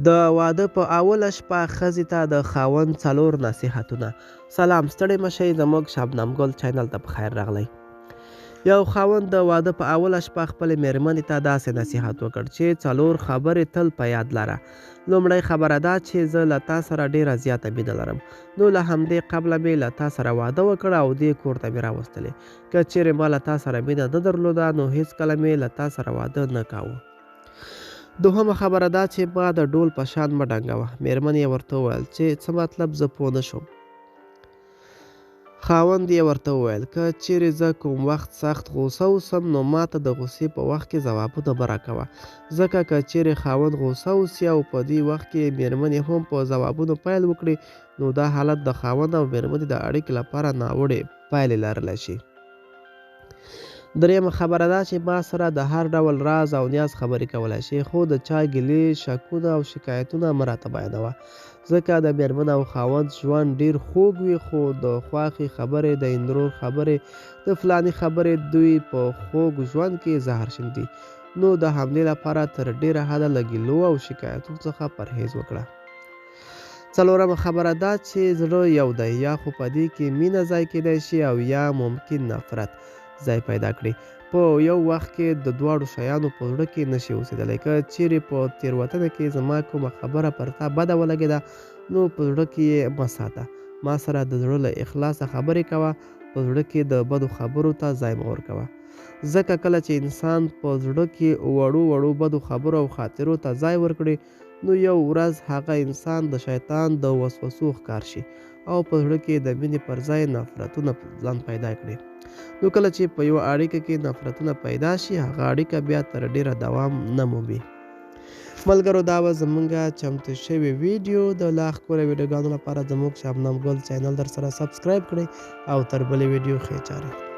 د واده په اوله شپه ښځې ته د خاوند څلور نصیحتونه. سلام، ستړی مه شئ، زموږ شبنم ګل چینل ته په خیر راغلی. یو خاوند د واده په اوله شپه خپلې میرمنې ته داسې نصیحت وکړ چې څلور خبرې تل په یاد لره. لومړی خبره دا چې زه له تا سره ډیره زیاته مینه لرم، نو له همدې قبله مې له تا سره واده وکړ او دې کور ته مې راوستلې. که چیرې ما له تا سره مینه نه درلوده نو هیڅکله مې له تا سره واده نه کاوه. دوهمه خبره دا چې ما د ډول په شان مه ډنګوه. میرمن یې ورته وویل چې څه مطلب، زه پوه نه شوم. خاوند یې ورته وویل که چیرې زه کوم وخت سخت غوسه اوسم نو ماته د غوسې په وخت کې ځوابونه مه راکوه، ځکه که چیرې خاوند غوسه اوسي او په دې وخت کې میرمنې هم په ځوابونو پیل وکړي نو دا حالت د خاوند او میرمنې د اړیکې لپاره ناوړې پایلې لرلی شي. درېیمه خبره دا چې ما سره د هر ډول راز او نیاز خبرې کولای شي، خو د چا ګیلې، شکونه او شکایتونه مه راته بیانوه، ځکه د میرمن او خاوند ژوند ډیر خوږ وي، خو د خواښې خبرې، د اندرور خبرې، د فلاني خبرې دوی په خوږ ژوند کې زهر شیندي، نو د همدې لپاره تر ډیره حده له ګیلو او شکایتونو څخه پرهیز وکړه. څلورمه خبره دا چې زړه یو دی، یا خو په دې کې مینه ځای کیدای شي او یا ممکن نفرت ځای پیدا کړي. په یو وخت کې د دواړو شیانو په زړه کې نشي اوسېدلی. که چیرې په تېروتنه کې زما کومه خبره پر تا بده ولګېده نو په زړه کې یې مه ساته، ما سره د زړه له اخلاصه خبرې کوه، په زړه کې د بدو خبرو ته ځای مه ورکوه، ځکه کله چې انسان په زړه کې وړو وړو بدو خبرو او خاطرو ته ځای ورکړي نو یو ورځ هغه انسان د شیطان د وسوسو ښکار شي او په زړه کې د مینې پر ځای نفرتونه ځان پیدا کړي. نو کله چې په یوه اړیکه کې نفرتونه پیدا شي هغه اړیکه بیا تر ډیره دوام نه مومي. ملګرو، دا وه زمونږ چمتو شوې ویډیو. د لا ښکلو ویډیوګانو لپاره زموږ شبنم ګل چینل در سره سبسکرایب کړئ او تر بلې ویډیو ښې چارې.